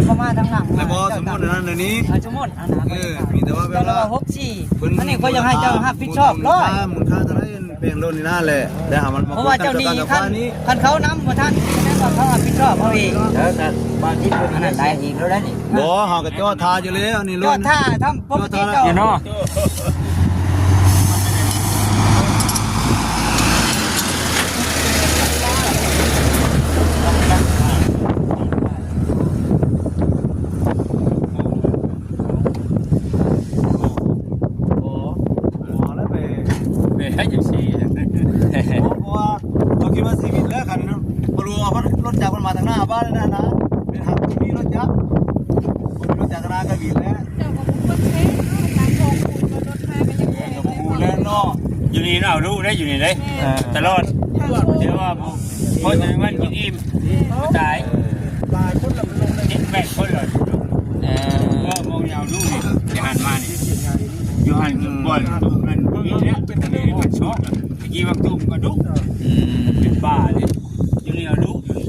ເຂົ້າມາທາງຫຼັງ ແລ້ວບໍ່ ສົມມຸດອັນນັ້ນອັນນີ້ ເອີ ສົມມຸດອັນນັ້ນ ເອີ ມີແຕ່ວ່າແບບວ່າ ຫົກສີ່ ເພິ່ນ ອັນນີ້ຂ້ອຍຢາກໃຫ້ເຈົ້າຮັບຜິດຊອບເລີຍ ມູນຄ່າເທົ່າໃດ ແບ່ງໂລດນີ້ນາແຫຼະ ໄດ້ຫາມັນມາ ເພາະວ່າເຈົ້າໜີຄັນ ຄັນເຂົານຳບໍ່ທັນ ສະແດງວ່າເຂົາຮັບຜິດຊອບເຮົາເອງ ເອີ ກໍບາດທີ່ເພິ່ນອັນນັ້ນໄດ້ອີກແລ້ວໄດ໋ນີ້ ບໍ່ ເຮົາກໍຈອດຖ້າຢູ່ແລ້ວນີ້ ຈອດຖ້າທຳປົກກະຕິເຈົ້າ ຢູ່ເນາະ ບໍ່ ບໍ່ແລ້ວໄປ ໄປໃຫ້ຈັ່ງຊີ້ ບໍ່ ເພາະວ່າເຮົາຄິດວ່າຊີວິດແລ້ວຄັນ ບໍ່ຮູ້ວ່າເພິ່ນລົດຈັກມັນມາທາງໜ້າບ້ານນັ້ນນະ ເປັນຫາບໍ່ມີລົດຈັກ ບໍ່ມີລົດຈັກນະກໍວິດແລ້ວ ເຈົ້າກໍບໍ່ຄວນເດ້ ທາງໂຄ້ງປູນກໍລົດມາກໍຍັງ ເອີ ກໍບໍ່ຮູ້ແລ້ວເນາະ ຢູ່ນີ້ເນາະ ເອົາດຸເດ້ ຢູ່ນີ້ເດ້ ແມ່ນ ຕະຫຼອດ ແຕ່ວ່າ ພໍໃຊ້ມັນກິນອີ່ມ ຕາຍ ເອີ ເຈັດແປດຄົນລະ ເອີ ເອີ ມອງຍາວດູນີ້ ໄປຫັ້ນມານີ້ ຢູ່ຫັ້ນກໍປ່ອຍ ມັນບໍ່ມີແລ້ວ ເປັນອັນນີ້ມັນສຸດ ຕະກີ້ບັກຕຸ້ມກໍດຸ ອືມ ເປັນບ້າເດ້ ຢູ່ນີ້ເອົາດຸຢູ່ນີ້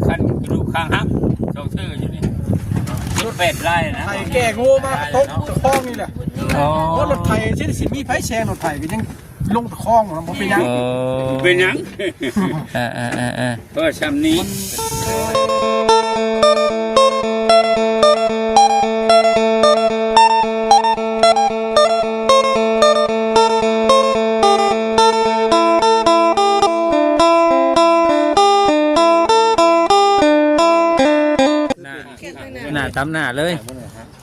ຄັນກະດູກຄາງຫັກ ສອງເທື່ອຢູ່ນີ້ ເຈັດແປດລາຍນະ ໃຫ້ແກ່ໂງ່ມາຕົກຕະຄອງນີ້ແຫຼະ ອໍ ເພາະລົດໄຖ ຊິ ຊິມີໃຜແຊງລົດໄຖກໍຍັງ ລົງຕະຄອງ ບໍ່ເປັນຫຍັງ ເອີ ເປັນຫຍັງ ເອີໆໆໆ ເພາະຊ່ຳນີ້ ໜ້າ ໜ້າຕຳໜ້າເລີຍ.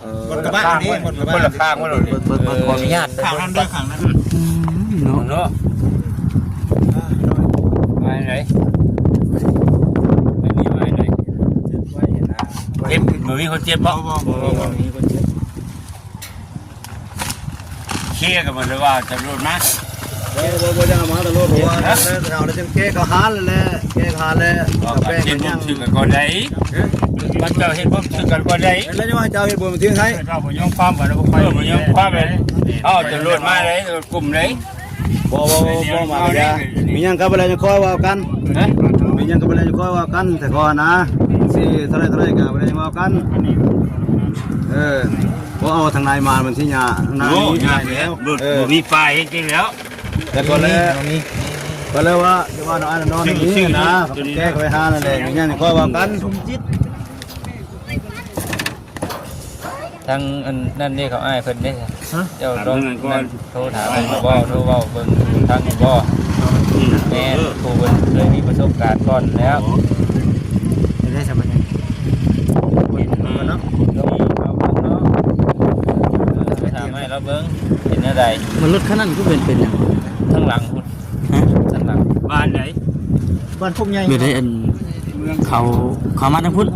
ເອີ ຄົນລະຂ້າງ ຄົນລະຂ້າງ ເບິ່ງ ເບິ່ງ ຂໍອະນຸຍາດ ຂ້າງນັ້ນເດີ ຂ້າງນັ້ນ ເນາະ ເນາະ ໄວ້ໃດ ໄວ້ນີ້ ໄວ້ໃດ ເຈັບ ບໍ່ມີຄົນເຈັບບໍ່? ບໍ່ ບໍ່ ບໍ່ ບໍ່ ບໍ່ມີຄົນເຈັບ. ເຄຍກັນໝົດເລີຍວ່າຕຳຫຼວດມາ ບໍ່ ບໍ່ ບໍ່ຢາກມາຕຳຫຼວດ ເພາະວ່າ ຮະ ເຮົາໄດ້ຈັ່ງແກ້ເຂົ້າຫາແລ້ວ ແກ້ເຂົ້າຫາແລ້ວ ເອົາແປ້ງເຮັດບຸນຖືກກັນກ່ອນໄດ້ ຮະ ມັນເຈົ້າເຮັດບຸນຖືກກັນກ່ອນໄດ້ ແລ້ວຈະວ່າເຈົ້າເຮັດບຸນຖືກໃຫ້ ເຈົ້າບໍ່ຍອມຄວາມກັນ ເອີ ບໍ່ຍອມຄວາມເລີຍ ເອົາຕຳຫຼວດມາເລີຍ ກົມເລີຍ ບໍ່ ບໍ່ ບໍ່ ບໍ່ມາເລີຍ ມີຫຍັງກໍບໍ່ໄດ້ຄ່ອຍເວົ້າກັນ ຮະ ມີຫຍັງກໍບໍ່ໄດ້ຄ່ອຍເວົ້າກັນ ແຕ່ກ່ອນນະ ຊິເທົ່າໃດເທົ່າໃດກໍບໍ່ໄດ້ເວົ້າກັນ ເອີ. ບໍ່ເອົາທາງໃນມາ ມັນຊິຍາກ ໂອ້ ຍາກແລ້ວ ບໍ່ມີປ້າຍເຮັດຈັ່ງແລ້ວ ແຕ່ກໍແລ້ວ ກໍແລ້ວວ່າ ຈະວ່ານ້ອງອ້າຍນ້ອງນີ້ນະ ແກ້ໄປຫານັ້ນແຫຼະ ມີຫຍັງຄ່ອຍເວົ້າກັນ ທາງອັນນັ້ນເດ້ ເຂົາອ້າຍເພິ່ນເດ້ ຮະ ເຈົ້າລອງ ໂທຖາມເພິ່ນບໍ່ ໂທເວົ້າເບິ່ງທາງນີ້ບໍ່ ແມ່ນ ຜູ້ເພິ່ນເຄີຍມີປະສົບການກ່ອນແລ້ວ ໄດ້ສະບັດນີ້ ເນາະ ເອີ ຖາມໃຫ້ລາວເບິ່ງ ເປັນແນວໃດ ມັນລົດຄັນນັ້ນຄືເປັນ ເປັນຫຍັງ ທາງຫຼັງພຸ້ນ ຮະ ທາງຫຼັງ ບ້ານໃດ ບ້ານໂຄກໃຫຍ່ ຢູ່ໃນອັນ ເຂົາ ເຂົາມາທາງພຸ້ນ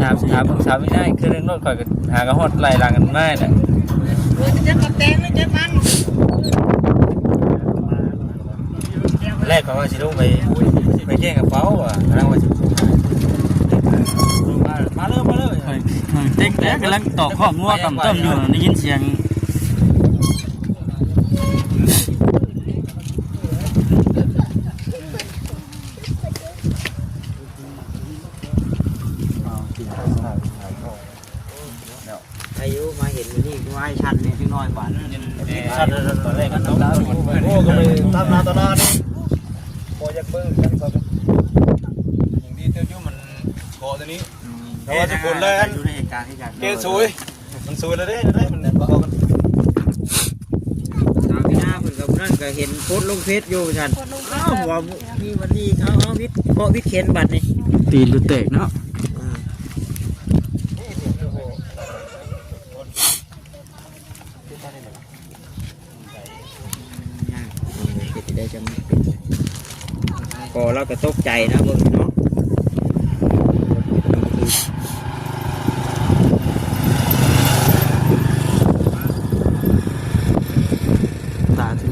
ຖາມ ຖາມ ຖາມສາວວິໄນ ຄືເລື່ອງລົດຂ້ອຍກໍຫາກໍຮອດໄລ່ຫຼັງກັນມາແຫຼະ ເອີ ຈະເຈັບກັບແຕງ ຫຼື ເຈັບມັນ ແລກກໍວ່າຊິລົງໄປ ໄປແກ້ງກະເປົາວ່າ ກຳລັງວ່າຊິ ມາ ມາເລີຍ ມາເລີຍ ເຕັກແຕ່ກຳລັງຕອກຄອກງົວກຳຕົ້ມຢູ່ ໄດ້ຍິນສຽງ ອາ ໄດ້ຢູ່ ມາເຫັນມື້ນີ້ຄືວ່າໃຫ້ຊັດແດ່ຈັກໜ້ອຍບາດ ຊັດຕອນແລກ ໂອ້ ກໍໄປຕາມໜ້າຕະຫຼາດ ບໍ່ຢາກເບິ່ງກັນ ຍັງດີເຕີບຢູ່ ມັນເກາະຕົວນີ້ ແຕ່ວ່າທຸກຄົນແລ້ວ ຢູ່ໃນເຫດການຄືກັນ ເກສວຍ ມັນສວຍແລ້ວເດ້ ໄດ້ ມັນເອົາກັນ ສາວມີນາເພິ່ນກັບຜູ້ນັ້ນກໍເຫັນໂພສລົງເຟສຢູ່ວ່າຊັ້ນ ໂພສລົງເຟສ ອ້າວ ວ່າມີວັນນີ້ ເອົາ ເອົາ ວິດເຄາະວິດເຂັນບັດນີ້ ຕີນຈົນແຕກເນາະ ອືມ ຍາກ ເຮັດໄດ້ຈຳເປັນ ກໍລາວກໍຕົກໃຈນະເບິ່ງເນາະ ຕາຖື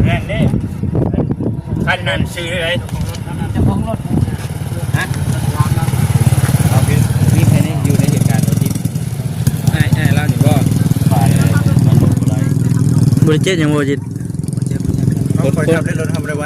ແມ່ນເດ້ ຄັນນັ້ນຊື່ໃດ ເຈົ້າຂອງລົດ ຮະ ມີໃຜໃນ ຢູ່ໃນເຫດການບໍ່ຈິດ? ອ້າຍ ອ້າຍລາວນີ້ບໍ່? ບໍ່ໄດ້ເຈັບຫຍັງບໍ່ຈິດ? ບໍ່ເຈັບ ບໍ່ເຈັບ ຂ້ອຍຂັບໄດ້ລົດ ເຮົາບໍ່ໄດ້ໄວ.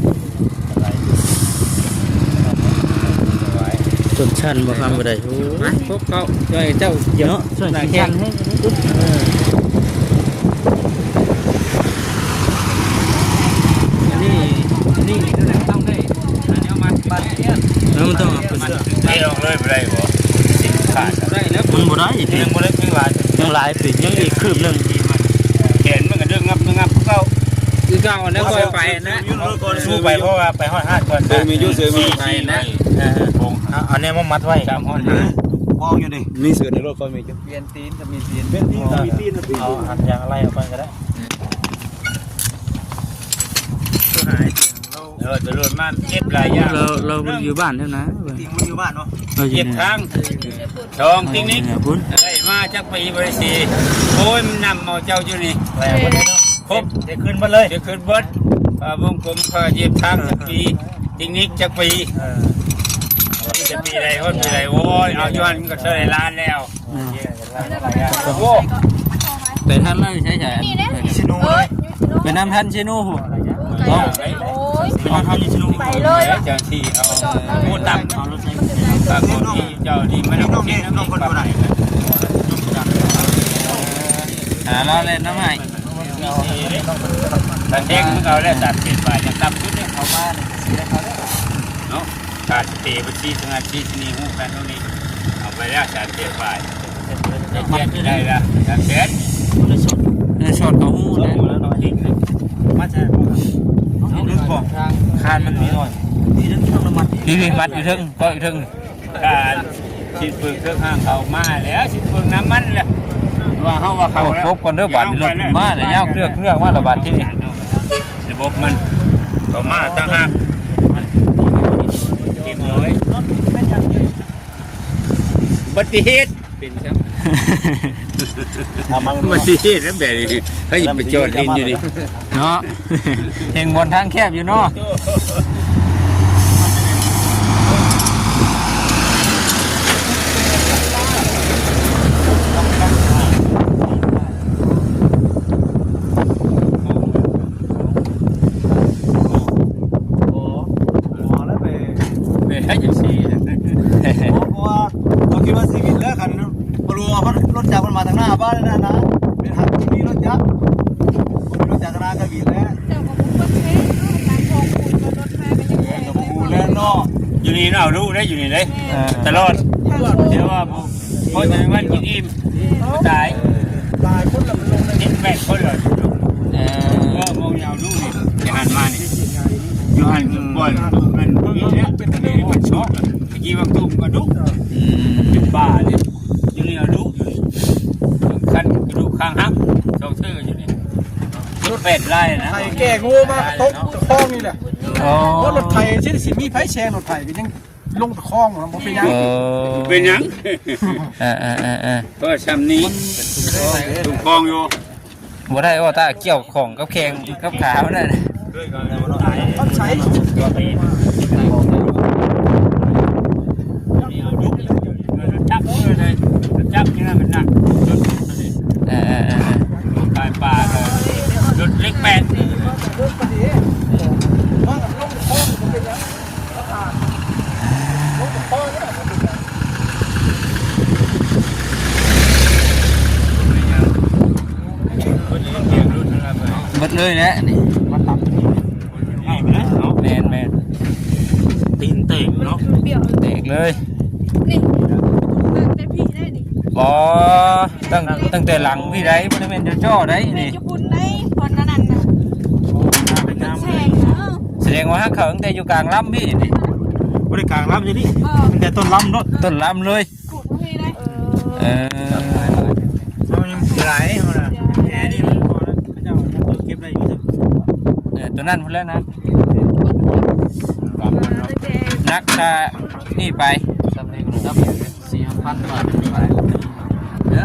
ຊົນຊັ້ນບໍ່ຄຳບໍ່ໄດ້. ໂອ້ ມາ ພວກເຂົາ ຊ່ວຍເຈົ້າຢຽບ ເນາະ ຊ່ວຍ ໜ້າແຂ້ງ ຊັ້ນໃຫ້ ເອີ ອັນນີ້ ອັນນີ້ຕ້ອງໄດ້ ອັນນີ້ເອົາມາ ບາດເຈັບ ເອີ ມັນຕ້ອງເອົາຂຶ້ນ ເທອອກເລີຍບໍ່ໄດ້ບໍ່? ຂາດ ບໍ່ໄດ້ແລ້ວ ມັນບໍ່ໄດ້ຕິ ຍັງບໍ່ໄດ້ ຍັງຫຼາຍ ຍັງຫຼາຍປີ ຍັງອີກຄືບໜຶ່ງ ແຂນມັນກໍດຶງງັບ ງັບຄືເກົ່າ ຄືເກົ່າ ອັນນັ້ນຄ່ອຍໄປນະ ສູ້ໄປ ເພາະວ່າໄປຮອດຫາດກ່ອນ ເຊີມີຢູ່ ເຊີມີຢູ່ ໄປນະ ເອີ ເອົາອັນນີ້ມາມັດໄວ້ ຕາມຮອດຫາດ ມອງຢູ່ນີ້ ມີເສື້ອໃນລົດຂ້ອຍມີຢູ່ ປ່ຽນຕີນກໍມີຕີນ ປ່ຽນຕີນກໍມີຕີນ ເອົາອັນຢາງໄລ່ອອກໄປກໍໄດ້ ເອີ ຕຳຫຼວດມາເກັບຫຼາຍຢ່າງ ລາວ ລາວບໍ່ໄດ້ຢູ່ບ້ານແລ້ວນະ ຕິງບໍ່ຢູ່ບ້ານເນາະ ເອີ ເກັບທາງ ສອງ ຕິງນີ້ ພຸ້ນ ໄດ້ມາຈັກປີບໍ່ໄດ້ສີ ໂອ້ຍ ມັນນຳເອົາເຈົ້າຢູ່ນີ້ ຄົບ ໄດ້ຄືນເບິດເລີຍ ໄດ້ຄືນເບິດ ອ່າ ວົງກົມ ຂ້ອຍເກັບທາງຈັກປີ ຕິງນີ້ຈັກປີ ເອີ ມີແຕ່ປີໃດຮອດປີໃດ ໂອ້ຍ ເອົາຢູ່ຫັ້ນກໍເທົ່າໃດລ້ານແລ້ວ. ອືມ ໂອ້ ໄປທັນແລ້ວໃຊ້ໃສ ຊິໂນເລີຍ ໄປນຳທັນຊິໂນພຸ້ນເນາະ ໄປນຳທັນຊິໂນ ໄປເລີຍ ຈັ່ງຊິເອົາ ໂອ້ ຕຳ ເອົາລົດໃສ່ ຕຳຄົນທີ່ເຈົ້ານີ້ມັນເອົາເກັບນ້ຳມັນໄປ ຫາລາວແລ່ນນຳໃຫ້ ກະແທງມັນເອົາແລ້ວ ສາມສິບບາດ ຈັ່ງຕ່ຳສຸດເດ້ ເຂົ້າມານີ້ເສຍເຂົາເດ້ ເນາະ. ຄ່າສະເປບັນຊີ ສະຫະລັດຊີຊະນີ ຮູ້ກັນເທົ່ານີ້ ເອົາໄປແລ້ວສາມແສນປາຍ ໄດ້ແສນ ໄດ້ລະສາມແສນ ເງິນສົດ ເງິນສົດກໍຮູ້ແລ້ວ ມາຈາກ ເງິນບໍ່ ຄານມັນມີໜ້ອຍ ນີ້ມັດຢູ່ເທິງ ກໍຢູ່ເທິງ ການຊິນເປິງເຄື່ອງຮ່າງເຂົາມາແລ້ວ ຊິນເປິງນ້ຳມັນແລ້ວ ວ່າເຮົາວ່າເຂົາ ໂອ້ ແລ້ວ ຄົບກ່ອນເດີ ບາດນີ້ລົດມາແລ້ວ ຍາວເຄືອກເຄືອກມາລະບາດທີ່ນີ້ ລະບົບມັນກໍມາຕ່າງຫາກ ເຕັມຮ້ອຍ ອຸບັດຕິເຫດ ເປັນຊ້ຳ ອຸບັດຕິເຫດແລ້ວແບບນີ້ ໃຜໄປຈອດຫຼິ້ນຢູ່ນີ້ເນາະ ແຮ່ງບ່ອນທາງແຄບຢູ່ເນາະ. ບໍ່ ບໍ່ແລ້ວໄປ ໄປໃຫ້ຈັ່ງຊີ້ ບໍ່ ເພາະວ່າເຂົາຄິດວ່າຊີວິດແລ້ວ ຄັນບໍ່ຮູ້ວ່າລົດຈັກມັນມາທາງໜ້າບ້ານນັ້ນນະ ໄປຫາທີ່ມີລົດຈັກ ບໍ່ມີລົດຈັກທາງໜ້າກໍວິດແລ້ວ ເຈົ້າກໍບໍ່ເຄີຍເນາະ ການຂອງຄຸນລົດມາກໍຍັງ ເອີ ກໍບໍ່ຮູ້ແລ້ວເນາະ ຢູ່ນີ້ເນາະ ເອົາດຸໄດ້ຢູ່ນີ້ເດ້ ເອີ ຕະຫຼອດ ແຕ່ວ່າ ພໍຈະໄດ້ກິນອີ່ມ ຕາຍ ຫຼາຍຄົນລະ ເຈັດແປດຄົນລະ ເອີ ເອີ ມອງຍາວດູນີ້ ໄປຫັນມານີ້ ຢູ່ຫັ້ນບ່ອນ ມັນບໍ່ມີແລ້ວ ເປັນໂຊກ ຕະກີ້ບາງຕຸ້ມກະດູກ ອືມ ເປັນປ່ານີ້ ຢູ່ນີ້ເອົາດຸ ຄັນກະດູກຄາງຫັກ ສອງເທື່ອຢູ່ນີ້ ລົດແປດລາຍນະ ໄຖແກ່ງູມາຕົກຄອງນີ້ແຫຼະ ອໍ ລົດໄຖຊິ ຊິມີໄຟແຊງລົດໄຖກໍຍັງ ລົງຕະຄອງ ບໍ່ເປັນຫຍັງ ເອີ ເປັນຫຍັງ ເອີໆ ເພາະວ່າຊ່ຳນີ້ ລົງຄອງຢູ່ ບໍ່ໄດ້ວ່າຖ້າກ່ຽວຂ້ອງກັບແຂ້ງກັບຂາມັນນັ້ນ ມັນໃສ ຈັບ ຈັບນີ້ນະ ມັນໜັກ ເອີໆ ຂາຍປາ ລົດເລັກແປດ ເບິດເລີຍແຫຼະນີ້ ແມ່ນໆ ຕີນແຕກເນາະ ແຕກເລີຍ ນີ້ ຕັ້ງແຕ່ພີ້ໄດ້ນີ້ ບໍ່ ຕັ້ງ ຕັ້ງແຕ່ຫຼັງພີ້ໄດ໋ ບໍ່ໄດ້ແມ່ນຈໍ່ໆໄດ໋ນີ້ ຢູ່ພຸ້ນໄດ໋ ບ່ອນອັນນັ້ນນະ ເປັນແສງ ເອີ ສະແດງວ່າເຂົາຕັ້ງແຕ່ຢູ່ກາງລຳພີ້ນີ້ ບໍ່ໄດ້ກາງລຳຢູ່ນີ້ ເອີ ຕັ້ງແຕ່ຕົ້ນລຳໂລດ ຕົ້ນລຳເລີຍ ຂູດພີ້ໄດ໋ ເອີ ເອີ ເຮົາຍັງຫຼາຍເຮົານະ ແຕ່ນີ້ມັນພໍແລ້ວ ເຂົາເຈົ້າຍັງເກັບໄດ້ຢູ່ ເອີ ຕົວນັ້ນພຸ້ນແຫຼະນະ ໜັກ ອ່າ ນີ້ໄປ ສຳເລັດ ສີ່ຫ້າພັນບາດ ເອີ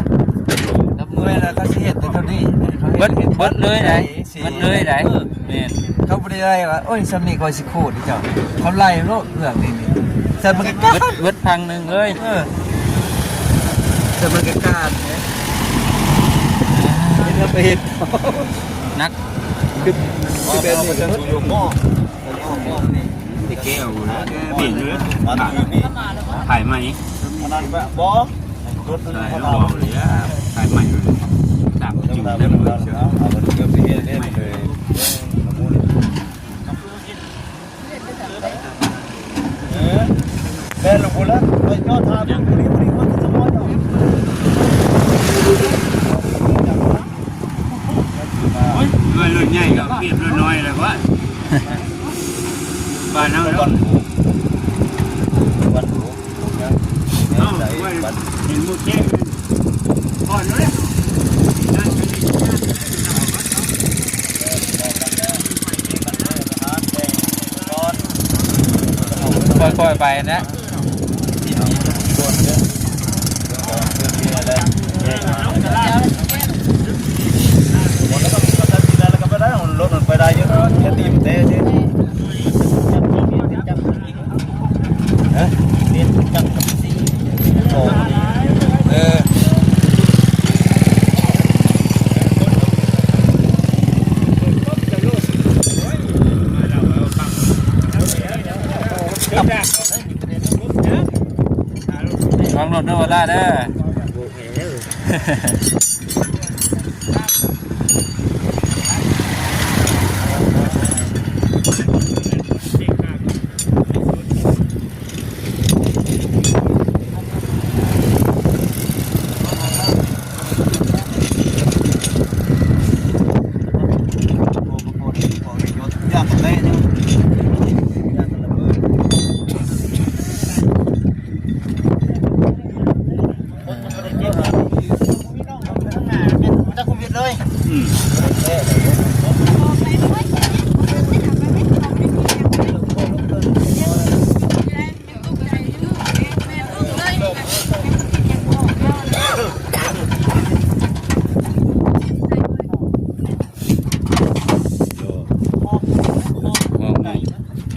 ເບິດ ເບິດເລີຍໄດ໋ ເບິດເລີຍໄດ໋ ເອີ ແມ່ນ ເຂົາບໍ່ໄດ້ໄລ່ວ່າ ໂອ້ຍ ຊ່ຳນີ້ຂ້ອຍຊິຂູດເຈົ້າ ເຂົາໄລ່ໂລດເລື່ອງນີ້ ຊັ້ນມັນກໍ ເບິດ ເບິດພັງໜຶ່ງເລີຍ ເອີ ຊັ້ນມັນກໍການ ເຮັດໄປເຮັດ ໜັກ ຄື ຄືແບບນີ້ ເອີ ແກ້ວນະ ປ່ຽນເລີຍ ຖ່າຍໃໝ່ ອັນນັ້ນແບບບໍ່ ຖ່າຍລອງເລີຍ ຖ່າຍໃໝ່ ຕາມຈຸດເດີມເລີຍ ເອີ ແມ່ນລະພຸ້ນລະ ໄປເຈາະທາງພຸ້ນ ຜູ້ນີ້ ຜູ້ນີ້ ຄົນສະມອນເນາະ. ໂອ້ຍ ເຮືອນລົດໃຫຍ່ກໍປຽບລົດນ້ອຍແລ້ວວ່າ ບ້ານເຮົາເນາະ ເອົ້າ ເຫັນໝູ່ແຈ້ງກ່ອນເນາະ. ຄ່ອຍໆໄປນະ ລົດມັນໄປໄດ້ຢູ່ ຢ່າຕີມແຕ່ຊິ ຮະ ເອີ ລອງລົດເດີ ເດີ.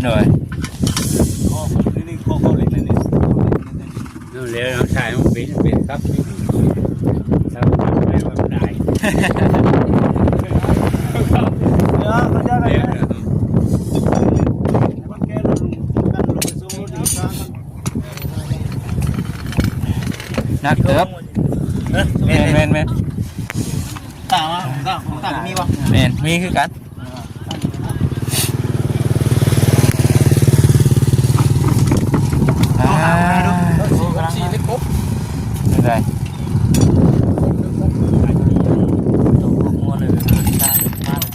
ໂດຍ ເອົາແລ້ວ ເຮົາຖ່າຍມັນເປັນ ເປັນຄັບ ໜັກເຕີບ ແມ່ນ ແມ່ນ ແມ່ນ ຕາມາ ຕາມ ຕາມມີວະ ແມ່ນ ມີຄືກັນ. ອ່າ ໄດ້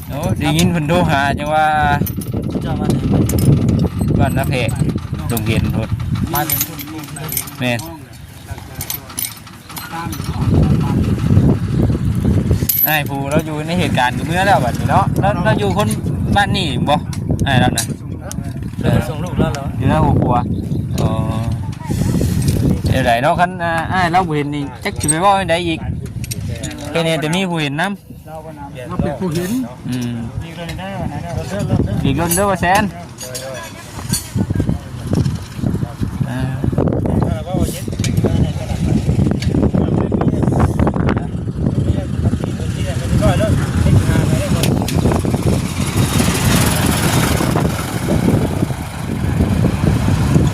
ໂອ້ ໄດ້ຍິນເພິ່ນໂທຫາ ຈັ່ງວ່າ ບ້ານນາແພກ ດົງເຫັນພຸ້ນ ແມ່ນ. ອ້າຍຜູ້ລາວຢູ່ໃນເຫດການກໍເມືອແລ້ວບັດນີ້ເນາະ ລາວ ລາວຢູ່ຄົນບ້ານນີ້ບໍ່ ອ້າຍລາວນະ? ເອີ ສົ່ງລູກລາວແລ້ວ ຢູ່ນຳຄອບຄົວ. ອໍ ແນວໃດເນາະ ຄັນ ອ່າ ອ້າຍລາວບໍ່ເຫັນນີ້ ຈັກຊິໄປເວົ້າແນວໃດອີກ ແຄ່ນີ້ແຕ່ມີຜູ້ເຫັນນຳ. ລາວເປັນຜູ້ເຫັນ ອືມ ອີກດົນເດີ ອີກດົນເດີ ບໍ່ແຊນ.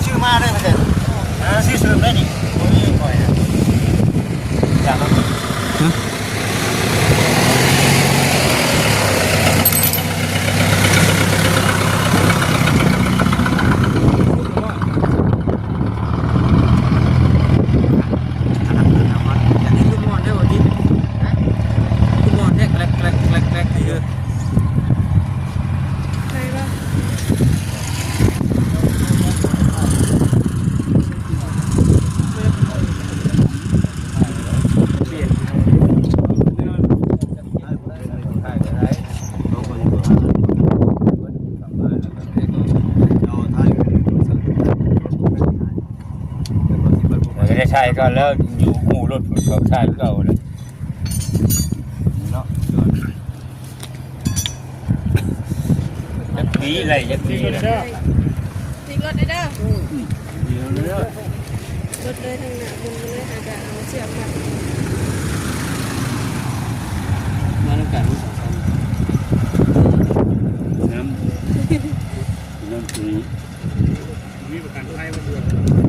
ຊື້ມາເລີຍ ບໍ່ແຊນ ຊື້ເສີມໄດ້ນີ້ ບໍ່ມີຂ້ອຍນະ ຢາກ ບໍ່ໄດ້ໃຊ້ກໍແລ້ວ ຢູ່ໝູ່ລົດເຂົາໃຊ້ຄືເກົ່າເນາະ. ຈັກປີໄດ້ ຈັກປີແລ້ວ ຕິດລົດເດີ ລົດເລີຍທາງໜ້າ ໝູນມາເລີຍ ຫາກະເອົາເຊືອກມັດ ມານຳກັນສອງສາມ ນ້ຳ ນ້ຳຕົວນີ້. ມີປະກັນໄພບໍ່?